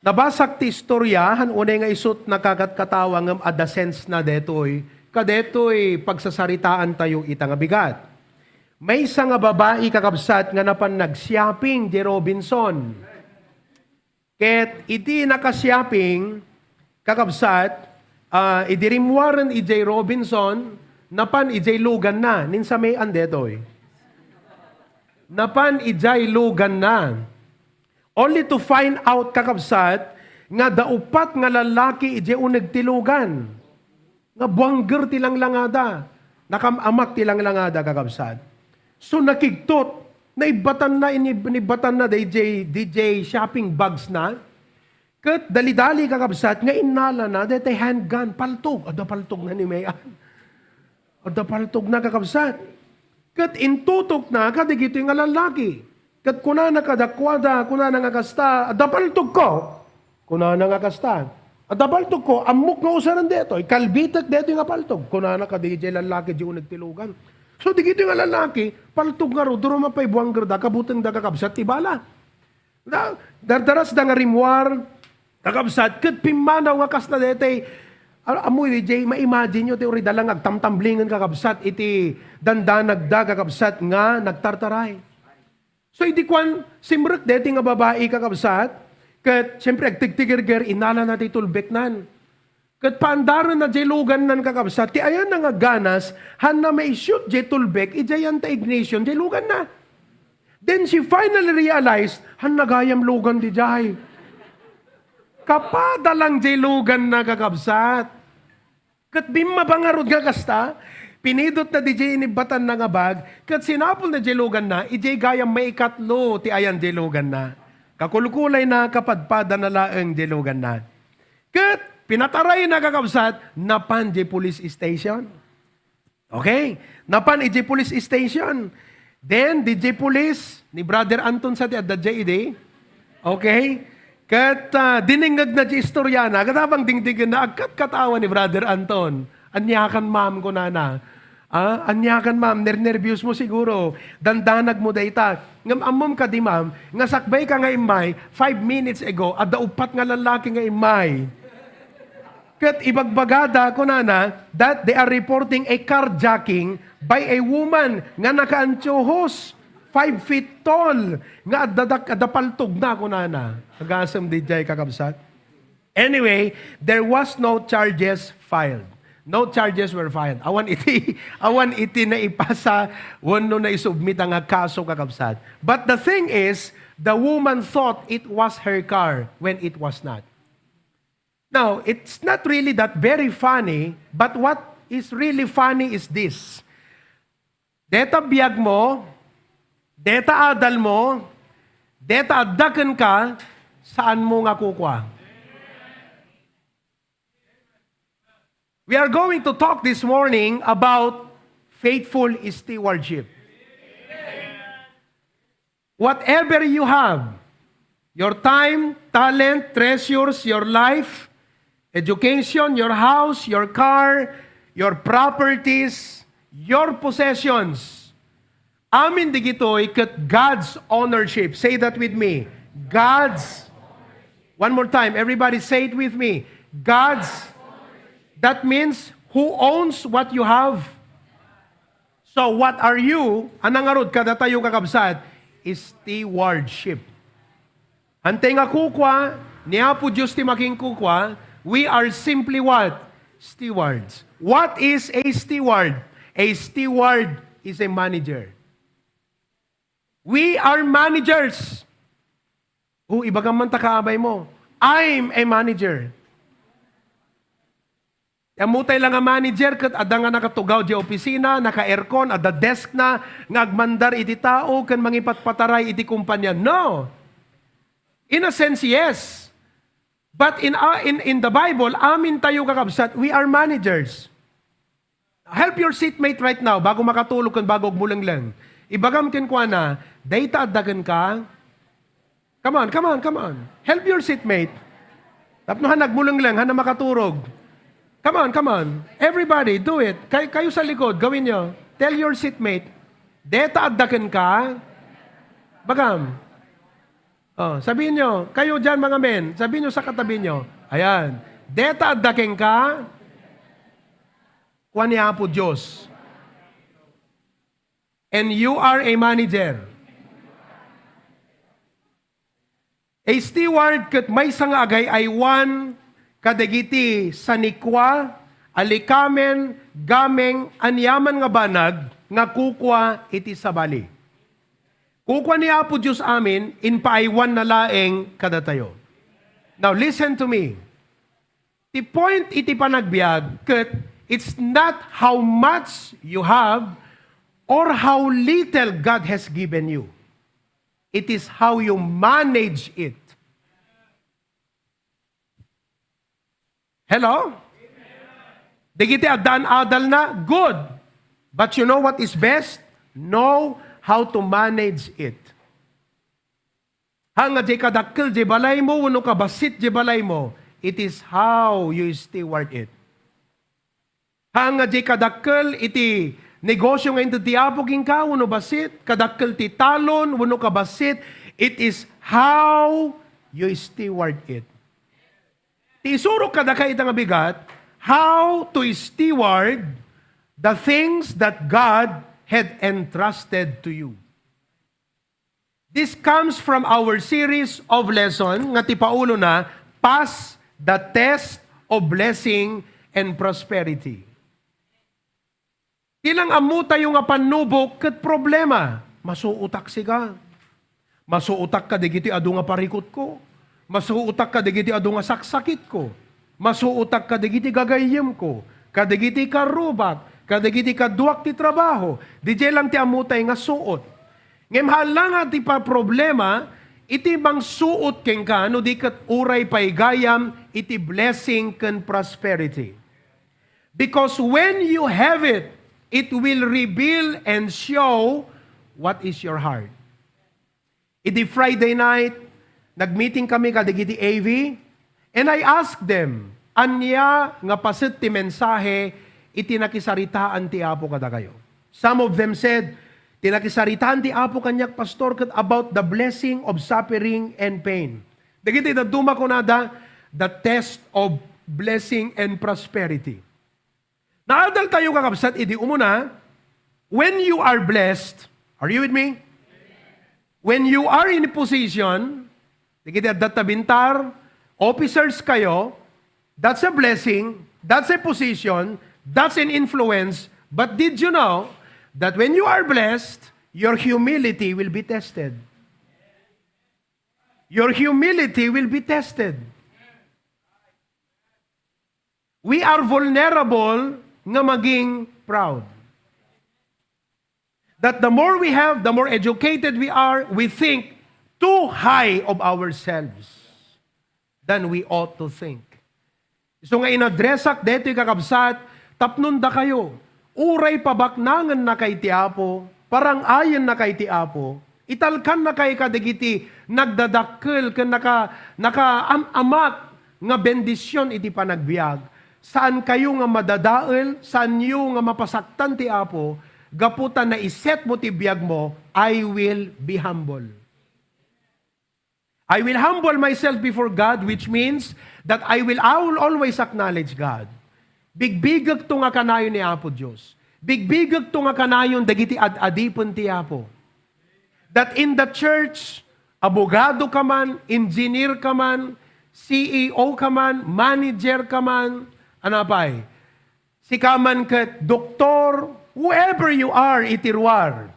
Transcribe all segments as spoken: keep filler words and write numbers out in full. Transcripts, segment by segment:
Nabasak ti istorya, han unay nga isut' nakakatkatawa ngem adda sense na detoy, kadetoy pagsasaritaantayo ita nga bigat. Maysa nga babai, kakabsat, nga napan nag-shopping di Robinson. Ket iti naka-shopping, kakabsat, ah, idi rimmuaren idiay Robinson, napan idiay luganna, ninsamean detoy. Napan idiay luganna. Only to find out, kakabsat, nga adda uppat nga lallaki idiay uneg ti lugan. Nga buangger ti langlangada. Nakam-amak ti langlangada, kakabsat. So, nakigtot. Naibbatanna, inib-, inibbatanna D J, D J shopping bags na. Ket dali-dali, kakabsat, nga innalana, daytay handgun, paltog. Adda paltog na ni Mayan. Adda paltog na, kakabsat. Ket intutokna kadagitoy nga lallaki. Ket kunana kadakuada, kunana nga kasta, "Adda paltogko." Kunana nga kasta, "Adda paltogko, ammok nga usaren detoy, kalbitek detoy nga paltog." Kunana kadi jay lallaki, jay uneg ti lugan. So, digitoy nga lallaki, paltog nga ru, duruma pay buanggerda, kabutengda, kakabsat, ti bala. Da-, dardarasda nga rimmuar, kakabsat, ket pimmanaw nga kasla daytay, a-, ammo, jay, ma-imagine yo, ti urida lang agtamtamblingen, kakabsat, iti dandanagda, kakabsat, nga nagtartaray. So, idi kuan, simrek deti nga babai, kakabsat, ket, siyempre, agtigtigerger, innalana ti tulbeknan. Ket paandarenna jay lugannan, kakabsat, ti ayanna nga ganas, hanna maisut jay tulbek, idiay Santa Ignacio, jay luganna. Then she finally realized, hanna gayam lugan di jay. Kapada lang jay luganna, kakabsat. Ket bimmaba ngarud nga kasta, pinidotna di jay inibbatanna nga bag, ket sinapulna jay luganna, idiay gayam maikatlo ti ayan jay luganna. Kakulkulayna, kapadpadana laeng jay luganna. Ket pinatarayna, kakabsat, napan jay police station. Okay? Napan idiay police station. Then, di jay police, ni Brother Anton sa ti adda jay idi. Okay? Ket, ah, dinengngegna jay istoriana, ket apang dingdingenna, agkatkatawa ni Brother Anton. "Aniakan, ma'am," kunana. "Ah, aniakan, ma'am, nernerbios mo siguro. Dandanag mo dayta. Ngem ammom kadi, ma'am, nga sakbay ka nga immay, five minutes ago, adda uppat nga lallaki nga immay." Ket ibagbagada, kunana, that they are reporting a carjacking by a woman nga nakaantiyohos, five feet tall, nga adda, adda paltogna, kunana. Agasem di jay, kakabsat. Anyway, there was no charges filed. No charges were filed. Awan iti, awan iti naipasa wenno naisubmit nga kaso, kakabsat. But the thing is, the woman thought it was her car when it was not. Now, it's not really that very funny, but what is really funny is this. Deta biag mo, deta adal mo, deta adda kenka, saan mo nga kukua. We are going to talk this morning about faithful stewardship. Whatever you have, your time, talent, treasures, your life, education, your house, your car, your properties, your possessions, amin digitoy ket God's ownership. Say that with me. God's. One more time, everybody say it with me. God's. That means who owns what you have. So, what are you? Ania ngarud kadatayo, kakabsat? Stewardship. Hantay nga kukua ni Apo Dios ti makinkukua, we are simply what? Stewards. What is a steward? A steward is a manager. We are managers. O, ibagam man ta kaamay mo, "I'm a manager." Ammotay la nga manager ket adda nga nakatugaw di opisina, naka-aircon, adda desk na nga agmandar iti tao ken mangipatpataray iti kumpanya. No. In a sense, yes. But in, uh, in, in the Bible, amin tayo, kakabsat, we are managers. Help your seatmate right now, bago makatulog ken bago agmulengleng. Ibagam kenkuana, "Dayta adda kenka." Come on, come on, come on. Help your seatmate. Tapno han nagmulengleng, han na makaturog. Come on, come on. Everybody, do it. Kay-, kayo sa likod, gawin nyo. Tell your seatmate, "Deta adda kenka." Bagam. Oh, sabihin nyo, kayo dyan, mga men, sabihin nyo sa katabi nyo, ayan, deta adda kenka, kuan ni Apo Diyos. And you are a manager. A steward ket maysa nga agay-aywan kadagiti sanikua, alikamen, gameng, aniaman nga banag nga kukua iti sabali. Kukua ni Apo Dios amin, impaaywanna laeng kadatayo. Now, listen to me. Ti point iti panagbiag, ket it's not how much you have or how little God has given you. It is how you manage it. Hello? Dagiti addaan adalna, good. But you know what is best? Know how to manage it. Haan nga diay kadakkel diay balaymo wenno kabassit diay balaymo, it is how you steward it. Haan nga diay kadakkel iti negosyo nga inted ti Apo kenka wenno bassit, kadakkel ti talon wenno kabassit, it is how you steward it. Ti isurok kadaka ita nga bigat, how to steward the things that God had entrusted to you. This comes from our series of lesson nga ti paulona, Pass the Test of Blessing and Prosperity. Ti lang ammotayo nga pannubok ket problema, masuotak sika. Masuotak kadagiti adu nga parikutko. Masuotak kadagiti adu nga saksakitko. Masuotak kadagiti gagayyemko, kadagiti karrubak, kadagiti kaduak ti trabaho. Didiay lang ti ammotay nga suot. Ngem haan la nga ti paproblema, iti mangsuot kenka no di ket uray pay gayam iti blessing ken prosperity. Because when you have it, it will reveal and show what is your heart. Idi Friday night, nagmeeting kami kadagiti A V, and I asked them, "Ania nga paset ti mensahe iti nakisaritaan ti Apo kadakayo?" Some of them said, "Ti nakisaritaan ti Apo kaniak, Pastor, ket about the blessing of suffering and pain." Dagiti dadduma kunada, the test of blessing and prosperity. Naadaltayo, kakabsat, idi umuna, when you are blessed, are you with me? When you are in position, dagiti adda ta bintar, officers kayo, that's a blessing, that's a position, that's an influence. But did you know that when you are blessed, your humility will be tested? Your humility will be tested. We are vulnerable nga maging proud. That the more we have, the more educated we are, we think too high of ourselves than we ought to think. Isu nga inadresak daytoy, kakabsat, tapnon dakayo, uray pabaknangennakay ti Apo, parang-ayennakay ti Apo, italkannakay kadagiti nagdadakkel ken naka-, nakaam-amak nga bendision iti panagbiag. Saankayo nga madadael, saanyo nga mapasaktan ti Apo, gapu ta naiset mo ti biag mo, "I will be humble." I will humble myself before God, which means that I will, I will always acknowledge God. Bigbigekto nga kanayon ni Apo Dios. Bigbigekto nga kanayon dagiti ad-adipen ti Apo. That in the church, abogado ka man, engineer ka man, C E O ka man, manager ka man, ano pay? Sika man ket doktor, whoever you are, iti ruar.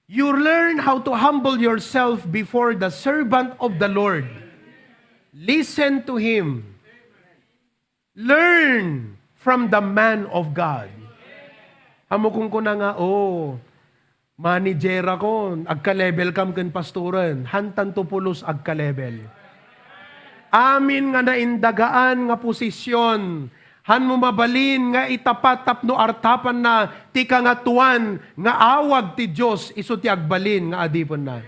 You learn how to humble yourself before the servant of the Lord. Listen to him. Learn from the man of God. Amo kunkuna nga, "Oh, manager ako, agka-level kam ken pastoren." Hantanto pulos agka-level. Amin nga naindagaan nga posisyon, hanmo mabalin nga itapat tapno artapanna ti Kangatoan nga awag ti Dios isu ti agbalin nga adipenna.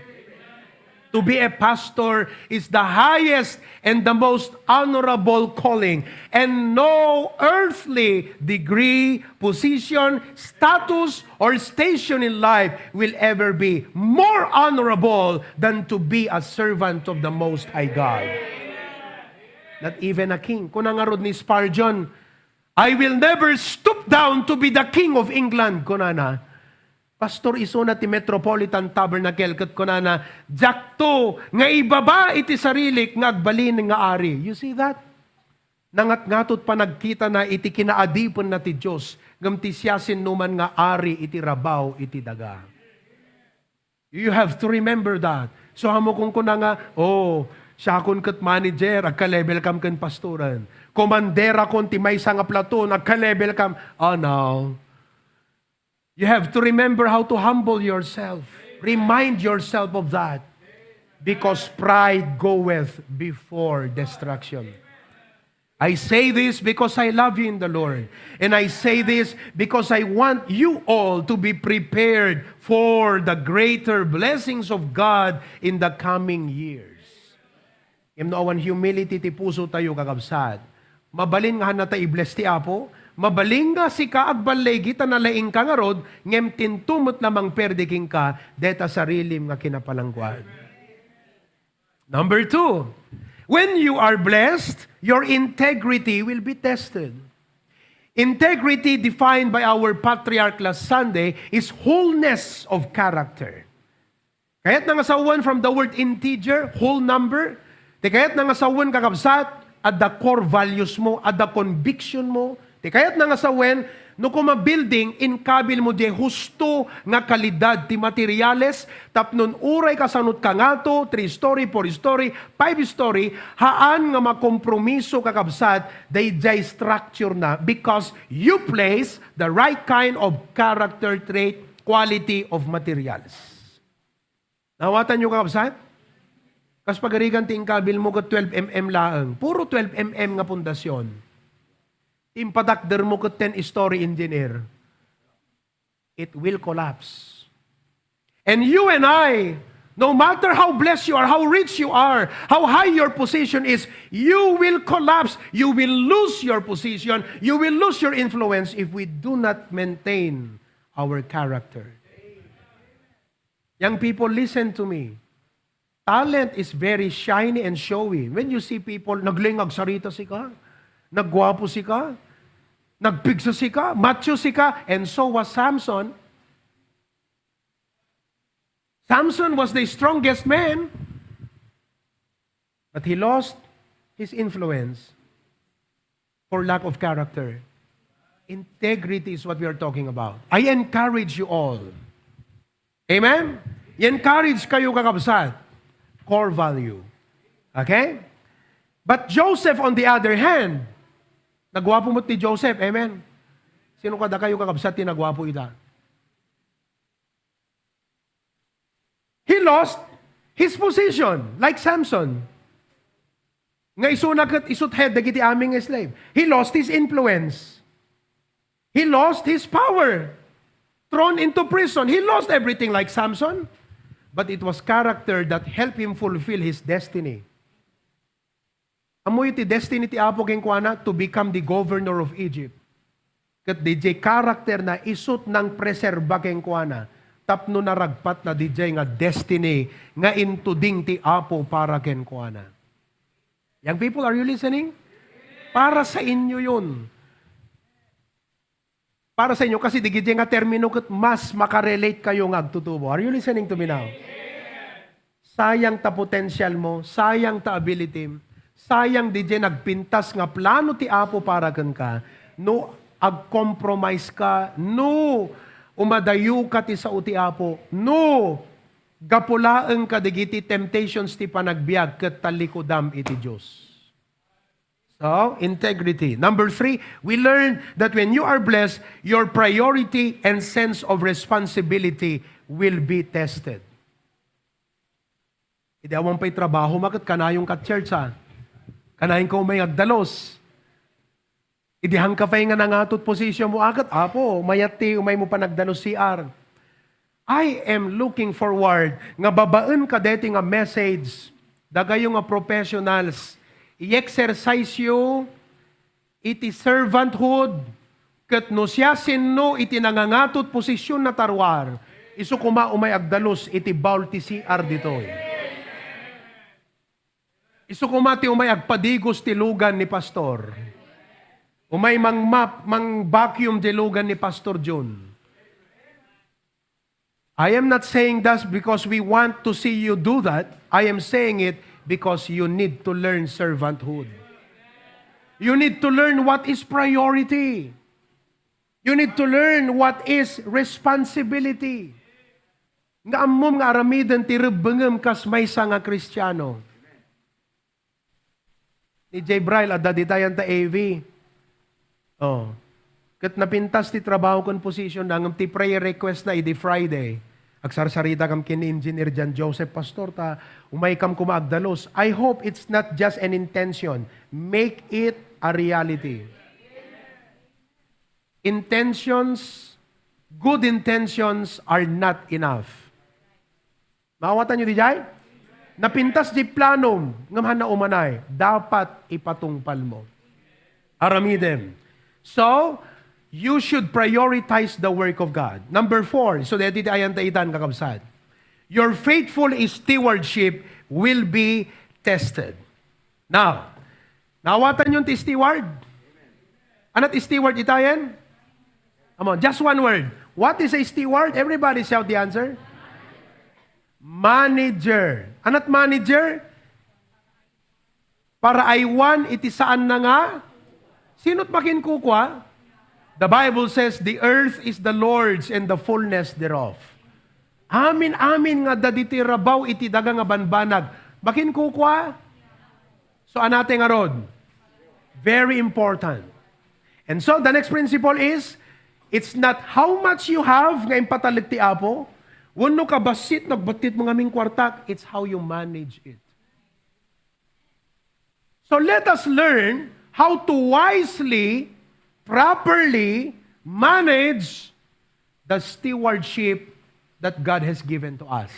To be a pastor is the highest and the most honorable calling, and no earthly degree, position, status, or station in life will ever be more honorable than to be a servant of the Most High God. Not even a king. Kuna ngarud ni Spurgeon, "I will never stoop down to be the king of England," kunana. Pastor isuna ti Metropolitan Tabernacle, ket kunana, "Diakto nga ibaba iti sarilik nga agbalin nga ari." You see that? Nangatngatot panagkitana iti kinaadipenna ti Dios, ngem ti siasinoman nga ari iti rabaw iti daga. You have to remember that. So, amo kunkuna nga, "Oh, siakon ket manager, agka-level kam ken pastoran. Komanderakon ti maysa nga platoon, agka-level kam." Oh, no. You have to remember how to humble yourself. Remind yourself of that. Because pride goeth before destruction. I say this because I love you in the Lord. And I say this because I want you all to be prepared for the greater blessings of God in the coming years. Ngem no awan humility ti puso tayo, kakabsat, mabalin nga hannata i-bless ti Apo, mabalin nga sika agballigi ta nalaingka ngarud, ngem tinto met la mangperde kenka deta sarilim nga kinapalangguad. Number two, when you are blessed, your integrity will be tested. Integrity defined by our patriarch last Sunday is wholeness of character. Kayatna nga sawen from the word integer, whole number. Ti kayatna nga sawen, kakabsat, adda core values mo, adda conviction mo. Ti kayatna nga sawen, no kuma building, inkabil mo diay husto nga kalidad ti materials, tapno uray kasano kangato, three story, four story, five story, haan nga makompromiso, kakabsat, daydiay structure na, because you place the right kind of character trait, quality of materials. Nawatanyo, kakabsat? Kas pagarigan ti inkabil mo ket twelve M M laeng. Puro twelve M M nga pundasyon. Ti impatakder mo ket ten-story engineer. It will collapse. And you and I, no matter how blessed you are, how rich you are, how high your position is, you will collapse. You will lose your position. You will lose your influence if we do not maintain our character. Young people, listen to me. Talent is very shiny and showy. When you see people, nagling agsarita sika, naggwapo sika, nagpigsa sika, macho sika, and so was Samson. Samson was the strongest man, but he lost his influence for lack of character. Integrity is what we are talking about. I encourage you all. Amen? I-encourage kayo, kakabsat. Core value. Okay? But Joseph, on the other hand, nagwapo met ni Joseph. Amen? Sino kadakayo, kakabsat, ti nagwapo ita? He lost his position, like Samson. Nga isuna ket isut head dagiti amin nga slave. He lost his influence. He lost his power. Thrown into prison. He lost everything like Samson. But it was character that helped him fulfill his destiny. Ammoyo ti destiny ti Apo kenkuana? To become the governor of Egypt. Ket didiay character na isut nangpreserba kenkuana tapno naragpatna didiay nga destiny nga intuding ti Apo para kenkuana. Young people, are you listening? Para sa inyo yun. Para sa inyo, kasi digidiay nga termino ket mas makarelate kayo nga agtutubo. Are you listening to me now? Sayang ta potential mo, sayang ta ability, sayang didiay nagpintas nga plano ti Apo para kenka, no agcompromise ka, no umadayo ka ti sao ti Apo, no gapu laeng kadagiti temptations ti panagbiag ket tallikudam iti Dios. So, integrity. Number three, we learn that when you are blessed, your priority and sense of responsibility will be tested. Idi awan pay trabaho, maket kanayon ka church, ha? Kanayon ka umay agdalos. Idi hangka pay nga nangatot position mo, aket, Apo, mayat ti umay mo panagdalos C R. I am looking forward nga babaen kadeti nga message, dagayo nga professionals, i-exercise yo iti servanthood, ket no siasino iti nangangatot posisionna ta ruar, isu koma umay agdalus iti bowl ti C R ditoy. Isu koma ti umay agpadigos ti lugan ni Pastor. Umay mangmap, mang-vacuum ti lugan ni Pastor Jun. I am not saying that because we want to see you do that. I am saying it because you need to learn servanthood. You need to learn what is priority. You need to learn what is responsibility. Nga ammom nga aramiden ti rebbengem kas maysa nga Kristiano. Ni Jay Bryle, adda ditayan ta A V. Oh. Ket napintas ti trabaho ken position na, ngem ti prayer request na idi Friday. Agsarsaridakam ken ni Engineer John Joseph, "Pastor, ta umaykam koma agdalus." I hope it's not just an intention. Make it a reality. Intentions, good intentions are not enough. Maawatan yo diay? Napintas di planom, ngem hanna umanay, dapat ipatungpal mo. Aramidem. So, you should prioritize the work of God. Number four, so deti ti ayan ta itan, kakabsat. Your faithful stewardship will be tested. Now, naawatan yon ti steward? Anat steward itayen? Come on, just one word. What is a steward? Everybody shout the answer. Manager. Anat manager? Para aywan iti saan na nga. Sino't makinkukua? The Bible says, "The earth is the Lord's and the fullness thereof." Amin, amin nga adda ditoy rabaw iti daga nga banbanag. Makinkukua? So, anate ngarud? Very important. And so, the next principle is, it's not how much you have nga impatalek ti Apo, wenno kabassit nagbattit mo ngamin kuartak, it's how you manage it. So let us learn how to wisely, properly manage the stewardship that God has given to us.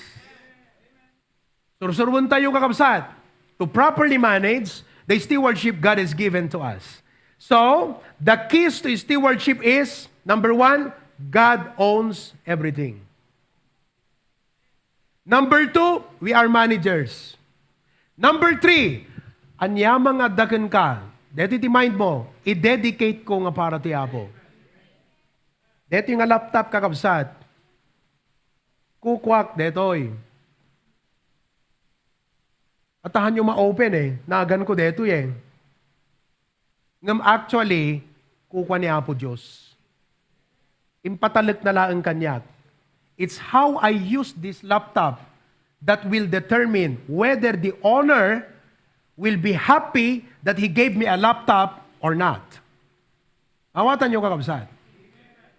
Sursurwen tayo, kakabsat, to properly manage the stewardship God has given to us. So, the keys to stewardship is, number one, God owns everything. Number two, we are managers. Number three, ania man nga adda kenka, deti ti mind mo, i-dedicate ko nga para ti Apo. Deti nga laptop, kakabsat, kukuak detoy. Atahan nyo ma-open eh. Nagan ko detoy eh. Ngem actually, kukua ni Apo Dios. Impatalek na laeng kaniak. It's how I use this laptop that will determine whether the owner will be happy that he gave me a laptop or not. Awatan nyo, kakabsat.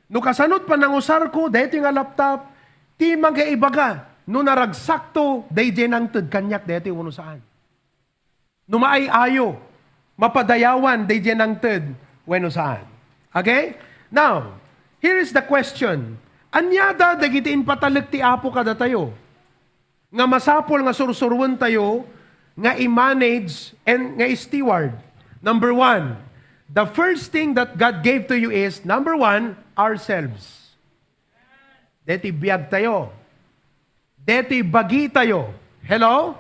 No kasanot pa nangusar ko, daytoy nga laptop, ti magaibaga, no naragsakto, daydiay nangted kaniak, daytoy wenno saan. No maay-ayo, mapadayawan daydiay nangted wenno saan. Okay? Now, here is the question. Ania da dagiti impatalek ti Apo kadatayo nga masapul nga sursuruentayo nga i-manage and nga i-steward? Number one, the first thing that God gave to you is, number one, ourselves. Deti biag tayo. Deti bagi tayo. Hello?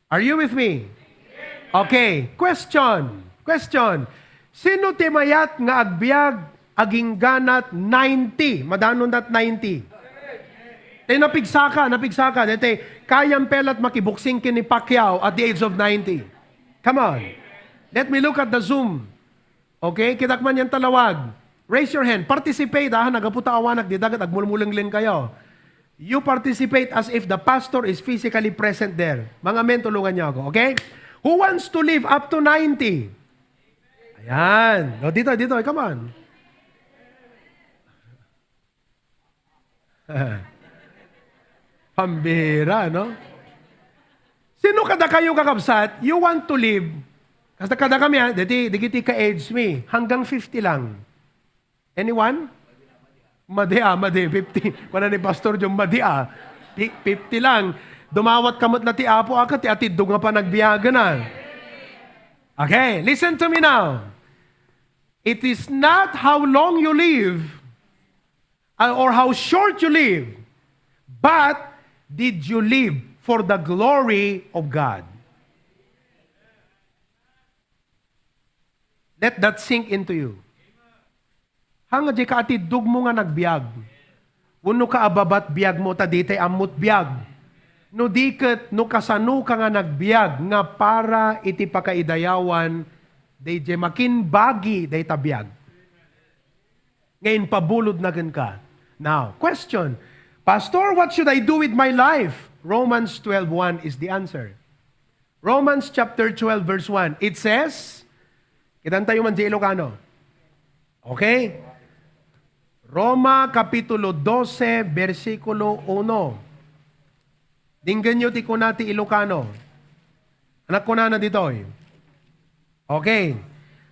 Are you with me? Okay. Question. Question. Sino ti mayat nga agbiag agingganat ninety? Madanon dat ninety. Tay napigsaka, napigsaka. Dete, kayam pelat makiboksing ken ni Pacquiao at the age of ninety. Come on. Let me look at the Zoom. Okay, kitak man yan talawag. Raise your hand. Participate, ah. Nagapu ta awanak dita ket agmulmulengleng kayo. You participate as if the pastor is physically present there. Mga men, tulungan niyo ako, okay? Who wants to live up to ninety? Ayan. O, dito, dito. Come on. Pambira, no? Sino kada kayo, kakabsat, you want to live? Kada, kada kami, ha? Dati, digiti ka-age mi. Hanggang fifty lang. Anyone? Madi, ah, madi, fifty. Kuna ni Pastor Jom, madi, ah. Fi-, fifty lang. Dumawat ka met la ti Apo, ah, ket ti atiddog nga panagbiagen, ah. Okay, listen to me now. It is not how long you live, uh, or how short you live, but did you live for the glory of God? Let that sink into you. Haan nga diay kaatiddogmo nga nagbiag. Wenno kaababat biagmo ta ditay ammot biag. No di ket, no kasanoka nga nagbiag nga para iti pakaidayawan, daydiay makinbagi dayta biag nga impabulodna kenka. Now, question, "Pastor, what should I do with my life?" Romans twelve one is the answer. Romans chapter twelve, verse one. It says, kitantayo man di Ilocano. Okay? Roma Kapitulo dose, bersikulo uno. Denggenyo ti kuna ti Ilocano. Ania kunana ditoy? Okay.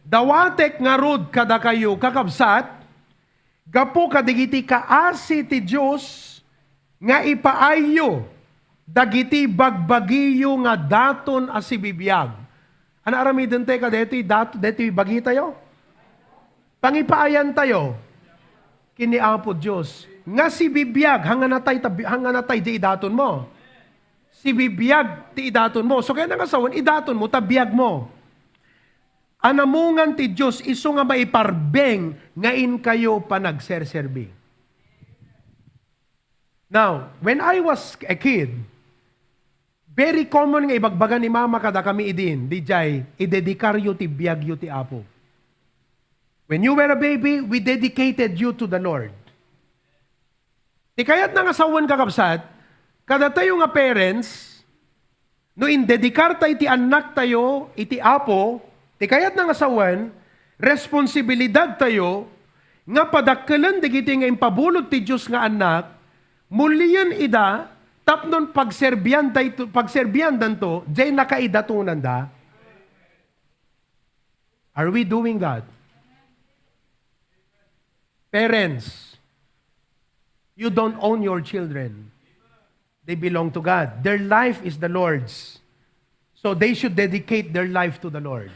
Dawatek ngarud kadakayo, kakabsat, gapu kadagiti kaasi ti Dios nga ipaayyo dagiti bagbagiyo nga daton a sibibiag. Ania aramidentayo kadaytoy dat-, daytoy bagitayo? Pangipaayantayo ken ni Apo Dios nga sibibiag, haan nga natay ta bi-, haan nga natay di idatonmo. Sibibiag ti idatonmo. So, kayatna nga sawen, idatonmo ta biagmo. Anamungan ti Dios isu nga maiparbeng nga inkayo panagserserbi. Now, when I was a kid, very common nga ibagbaga ni mama kadakami idin, diay, "Idedikaryo ti biagyo ti Apo." When you were a baby, we dedicated you to the Lord. Ti kayatna nga sawen, kakabsat, kadatayo nga parents, no indedikarta iti annaktayo iti Apo, ti kayatna nga sawen, responsibilidadtayo nga padakkelen dagiti nga impabulod ti Dios nga annak, mulien ida tapno pagserbian dayto-, pagserbiandanto diay nakaidatonanda. Are we doing that? Parents, you don't own your children. They belong to God. Their life is the Lord's. So they should dedicate their life to the Lord.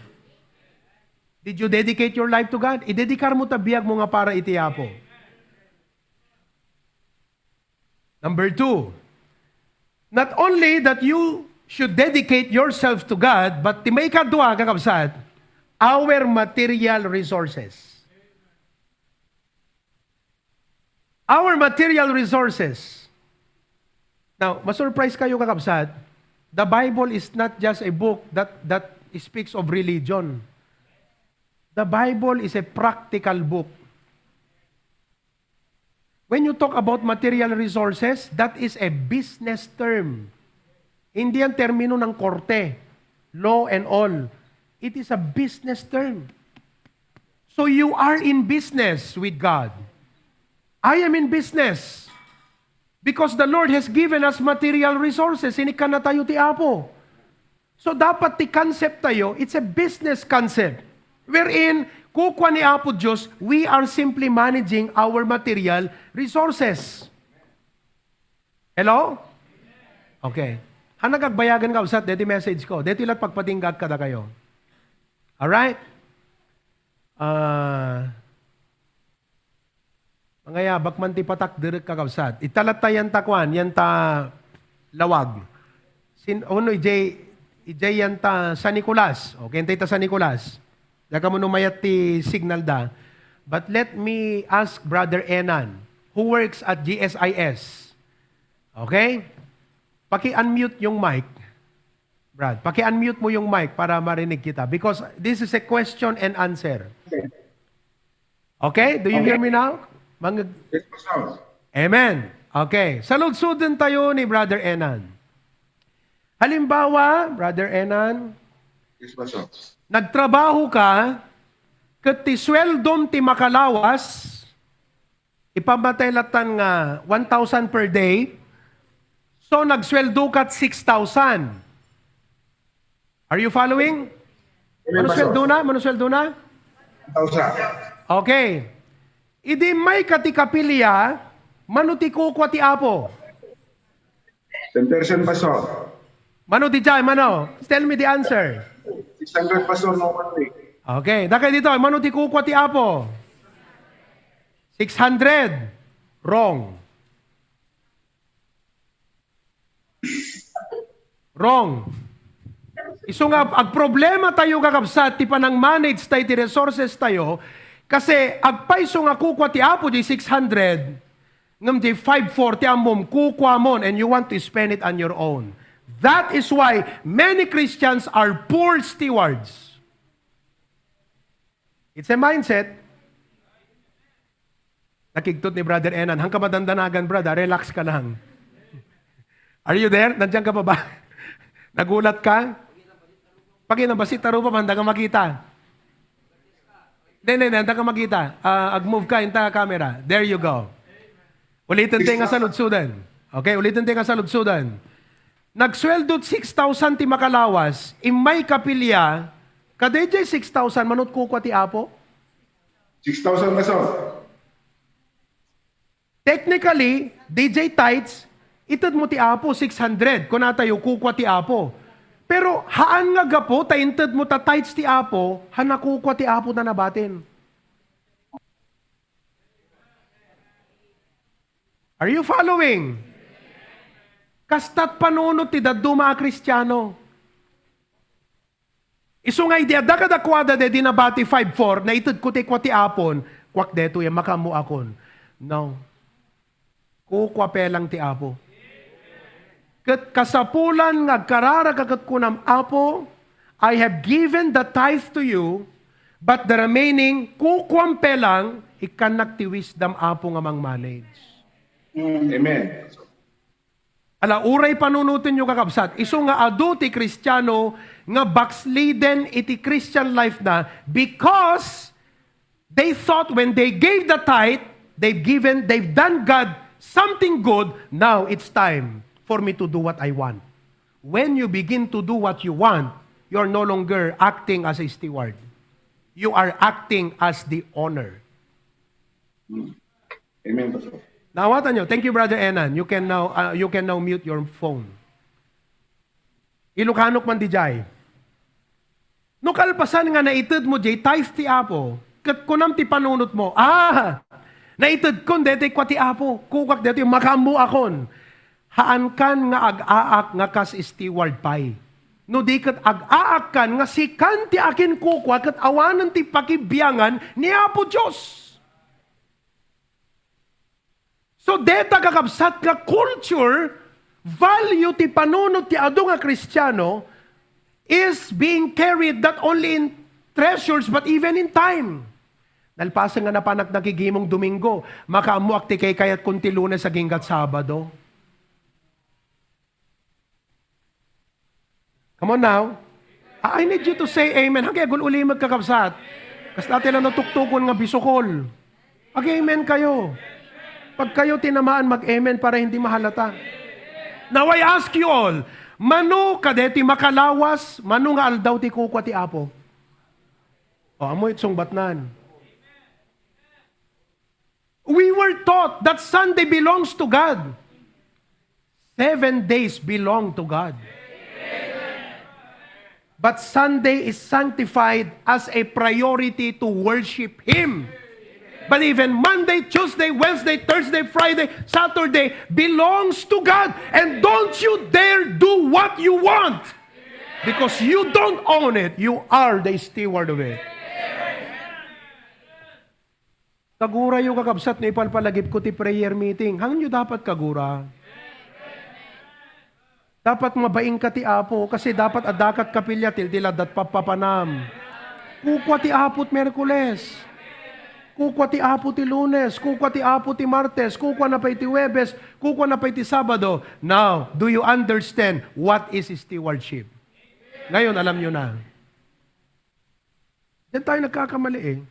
Did you dedicate your life to God? Idedikar mo ta biag mo nga para iti Apo. Number two, not only that you should dedicate yourself to God, but ti maikadua, kakabsat, our material resources. Our material resources. Now, masurprise kayo, kakabsat, the Bible is not just a book that, that speaks of religion. The Bible is a practical book. When you talk about material resources, that is a business term. Hindi yan termino ng korte, law and all. It is a business term. So you are in business with God. I am in business because the Lord has given us material resources. Inikkanna tayo ti Apo. So, dapat ti concept tayo, it's a business concept. Wherein, kukua ni Apo Dios, we are simply managing our material resources. Hello? Okay. Haan nga agbayagen, kakabsat, deti message ko. Deti lat pagpatinggaak kadakayo. Alright? Ah, Mangayabak man ti patakderek, kakabsat. Ita latta yan ta kuan, yan ta lawag. Sin-, ono, ijay, ijay yan ta San Nicolas. Okay, yan ta ita San Nicolas. Diak ammo no mayat ti signal da. But let me ask Brother Enan, who works at G S I S. Okay? Paki-unmute yung mic. Brad, paki-unmute mo yung mic para marinig kita because this is a question and answer. Okay? Do you hear me now? Mang- Yes, Pastor. Amen. Okay. Saludsuden tayo ni Brother Enan. Halimbawa, Brother Enan, Yes, Pastor. Nagtrabaho ka, ket ti sueldom ti makalawas, ipammatay latan nga one thousand per day, so nagsweldo kat six thousand. Are you following? Amen, Mano Pastor. Sweldo na? Mano sweldo na? One thousand. Okay. Idi mayka ti kapilya, mano ti kukua ti Apo? Ten percent, Pastor. Mano diay, mano? Tell me the answer. Six hundred, Pastor, no monthly. Okay, dakay ditoy, mano ti kukua ti Apo? Six hundred. Wrong. Wrong. Isu nga agproblema tayo, kakabsat, ti panang-manage tayo ti resources tayo, kasi agpayso nga kukua ti Apo di six hundred, ngem di five four ti ammom, kukuamon, and you want to spend it on your own. That is why many Christians are poor stewards. It's a mindset. Nakigtot ni Brother Enan. Hangka madandanagan, brother. Relax ka lang. Are you there? Nandiyan ka pa ba? Nagulat ka? Pakita, basi taro pa, handa ka makita. Hindi, hindi, hindi, handa ka makita. Ah, ag-move ka, inta camera. There you go. Ulitin tayo nga saludsudan. Okay, ulitin tayo nga saludsudan. Nagsweldo six thousand ti makalawas, immay kapilya, kadaydiay six thousand, mano ti kukua ti Apo? Six thousand pesos. Technically, diay tithes, ited mo ti Apo, six hundred. Kuna tayo, kukua ti Apo. Pero haan nga gapu ta inted mo ta tithes ti Apo, haan a kukua ti Apo ta nabatin. Are you following? Kastat panunot ti dadduma a Kristiano. Isu nga idi adda kadakuada daydi nabati five four, naitedko ti kua ti Apon, kuak detoy, makaammoakon. No. Kukua pelang ti Apo. Ket kasapulan nga agkararagka ket kunam, "Apo, I have given the tithe to you, but the remaining, kukuam pelang, ikkannak ti wisdom, Apo, nga mang-manage." Amen. Ala, uray panunotenyo, kakabsat, isu nga adu ti Kristiano nga backslidden iti Christian life na because they thought when they gave the tithe, they've given, they've done God something good, now it's time for me to do what I want. When you begin to do what you want, you're no longer acting as a steward. You are acting as the owner. Amen, Pastor. Naawatan nyo. Thank you, Brother Enan. You can now, uh, you can now mute your phone. Ilocanok man diay. No kalpasan nga naited mo diay tithes ti Apo, ket kunam ti panunot mo, "Ah, naitedkon daytoy kua ti Apo, kukuak daytoy, makaammoakon." Haankan nga ag-aak nga kas steward pay. No di ket ag-aakkan nga sikan ti akinkukua ket awanen ti pakibiangan ni Apo Dios. So, deta, kakabsat, nga culture, value ti panunot ti adu nga Kristiano is being carried not only in treasures but even in time. Nalpasen nga napanak nakigimong Domingo, makaammoak ti kaykayatkon ti Lunes aginggat Sabado. Come on now. I I need you to say amen. Hangkay agul-ulimek, kakabsat. Kasla ti lang natuktukon nga bisukol. Ag-amen kayo. Pag kayo tinamaan, mag-amen para hindi mahalata. Now I ask you all, mano kadeti makalawas, mano nga aldaw ti kukua ti Apo? O, amoy sungbatnan. We were taught that Sunday belongs to God. Seven days belong to God. But Sunday is sanctified as a priority to worship Him. But even Monday, Tuesday, Wednesday, Thursday, Friday, Saturday belongs to God. And don't you dare do what you want. Because you don't own it. You are the steward of it. Kagurayo, kakabsat, no ipalpalagipko ti prayer meeting. Hanyo dapat kagura. Dapat mabainka ti Apo, kasi dapat addakat kapilya ti, ti laddat pappapanam. Kukua ti Apo ti Miyerkules. Kukua ti Apo ti Lunes. Kukua ti Apo ti Martes. Kukua na pay ti Huwebes. Kukua na pay ti Sabado. Now, do you understand what is stewardship? Ngayon, alam nyo na. Diyan tayo nagkakamali eh.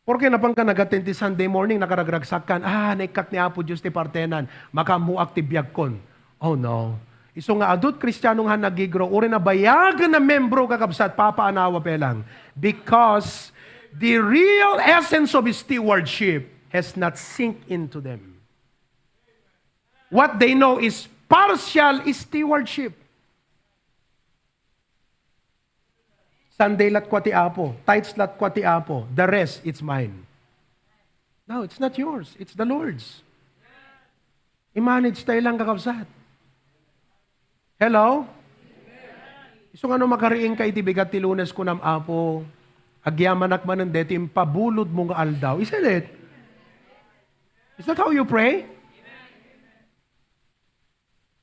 Porke napan ka nagattend ti Sunday morning, nakaragragsakkan, "Ah, naikkak ni Apo Dios ti partenan, makaammoak ti biagkon." Oh no. Isu nga adut Kristiano nga nag-grow, uray nabayagen a membro, kakabsat, papaanawa pay lang. Because The real essence of stewardship has not sink into them. What they know is partial stewardship. Sunday lat kua ti Apo, tithes lat kua ti Apo, the rest, it's mine. No, it's not yours, it's the Lord's. I-manage tayo lang, kakabsat. Hello? Isu nga no makariingka iti bigat ti Lunes, kunam, "Apo, agyamanak manen deti impabulodmo nga aldaw." Isn't it? Is that how you pray?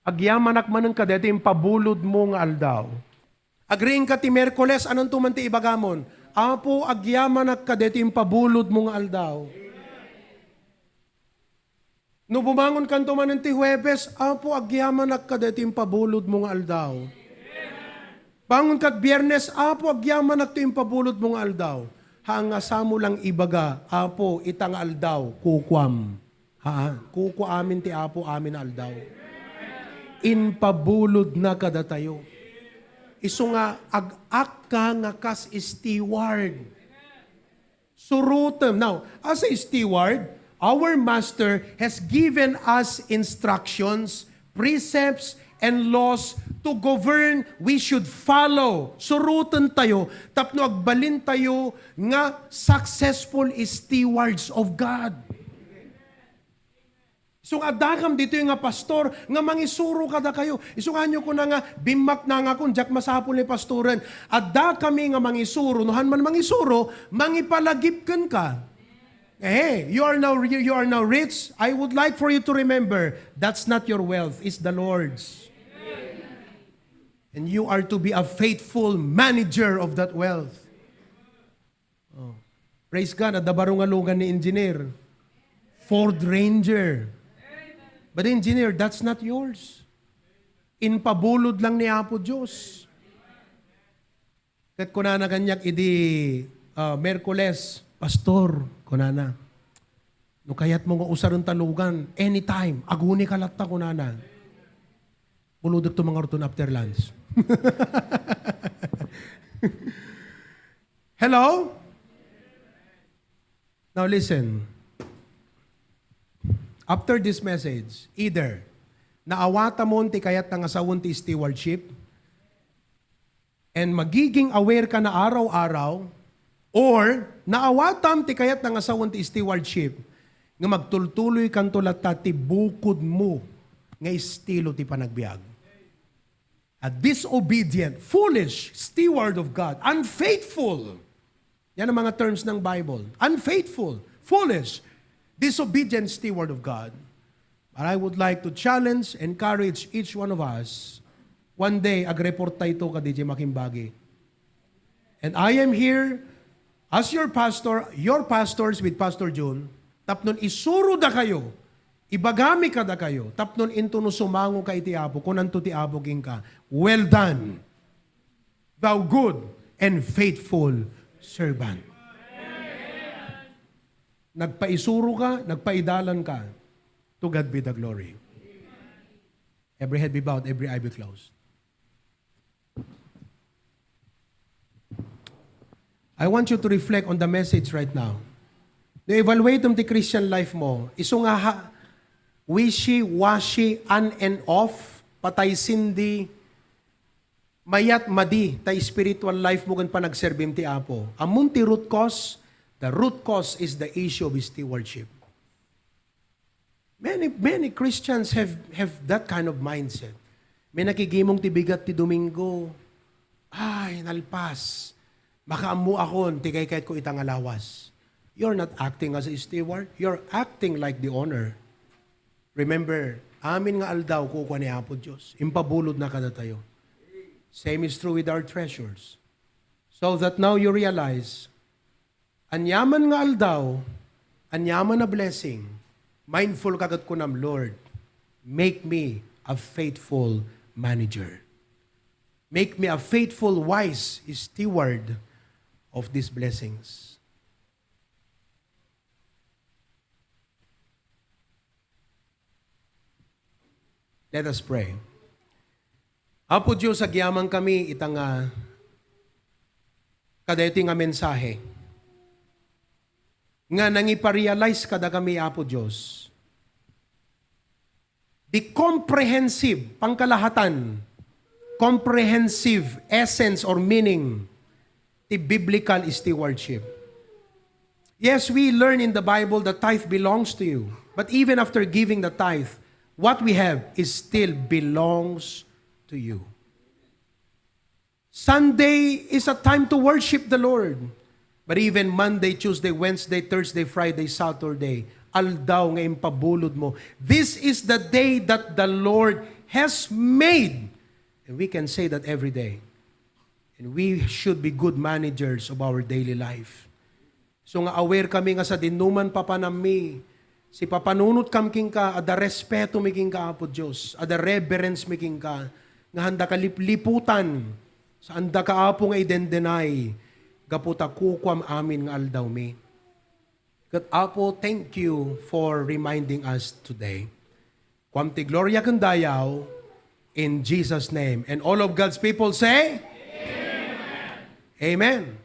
"Agyamanak manen kadeti impabulodmo nga aldaw." Agriingka ti Miyerkules, anonto man ti ibagamon? "Apo, agyamanak kadeti impabulodmo nga aldaw." No bumangonkanto manen ti Huwebes, "Apo, agyamanak kadeti impabulodmo nga aldaw." Bangonka Biyernes, "Apo, agyamanak ti impabulodmo nga aldaw." Haan nga samo lang ibaga, "Apo, ita nga aldaw, kukuam." Ha? Kukua amin ti Apo amin a aldaw. Impabulodna kadatayo. Isu nga ag-akka nga kas steward. Surotem. Now, as a steward, our master has given us instructions, precepts, and laws to govern, we should follow. Suroten tayo tapno agbalin tayo nga successful stewards of God. Isu nga addakam ditoy nga pastor nga mangisuro kadakayo. Isu nga ania kuna nga bimmaknangakon, diak masapul ni pastoren. Addakami nga mangisuro, no haan man mangisuro, mangipalagip kenka. "Hey, you are now, you are now rich. I would like for you to remember, that's not your wealth, it's the Lord's. And you are to be a faithful manager of that wealth." Oh. Praise God, adda baro nga lugan ni engineer. Ford Ranger. But engineer, that's not yours. Impabulod lang ni Apo Dios. Ket kunana kaniak idi, ah, Miyerkules, "Pastor," kunana, "no kayatmo nga usaren ta lugan, anytime, aguni ka latta," kunana. Bulodek to mangarton after lunch. Hello? Now listen. After this message, either naawatamon ti kayatna nga sawen ti stewardship, and magiging aware ka na araw-araw, or naawatam ti kayatna nga sawen ti stewardship, nga magtultuloykanto latta ti bukodmo nga estilo ti panagbiag. A disobedient, foolish steward of God, unfaithful. Yan ang mga terms ng Bible. Unfaithful, foolish, disobedient steward of God. But I would like to challenge, encourage each one of us. One day, agreport tayo to ka D J Makimbagi. And I am here as your pastor, your pastors with Pastor Jun, tapnon isuro da kayo, ibagami kada kayo, tapnon intono sumango ka iti Apo, kunanto ti Apo kenka, "Well done, thou good and faithful servant." Nagpaisuro ka, nagpaidalan ka. To God be the glory. Every head be bowed, every eye be closed. I want you to reflect on the message right now. No evaluate ti Christian life mo, isu nga ha, wishy-washy, on and off, patay sindi, mayat madi ta spiritual life mo ken panagserbim ti Apo. Ammom ti root cause? The root cause is the issue of stewardship. Many, many Christians have, have that kind of mindset. May nakigimong ti bigat ti Domingo. Ay, nalpas. Makaammo akon ti kaykayatko ita nga lawas. You're not acting as a steward. You're acting like the owner. Remember, amin nga aldaw kukua ni Apo Dios. Impabulodna kadatayo. Same is true with our treasures. So that now you realize, aniaman nga aldaw, aniaman a blessing, mindful ka ket kunam, "Lord, make me a faithful manager. Make me a faithful, wise steward of these blessings." Let us pray. Apo Dios, agyamankami ita nga kadaytoy nga mensahe. nga nangiparealize kadakami, Apo Dios, the comprehensive, pangkalahatan, comprehensive essence or meaning ti biblical stewardship. Yes, we learn in the Bible that tithe belongs to you. But even after giving the tithe, what we have is still belongs to you. Sunday is a time to worship the Lord. But even Monday, Tuesday, Wednesday, Thursday, Friday, Saturday, aldaw nga impabulod mo. This is the day that the Lord has made. And we can say that every day. And we should be good managers of our daily life. So nga aware kami nga sadinoman papanammi, sipapanunotkam kenka, adda respetomi kenka, Apo Dios, adda reverence mi kenka, nga handa ka lipliputan, saanda ka, Apo, nga idendenay, gapu ta kukuam amin nga aldawmi. Ket, Apo, thank you for reminding us today. Kuam ti gloria ken dayaw, in Jesus' name. And all of God's people say, Amen.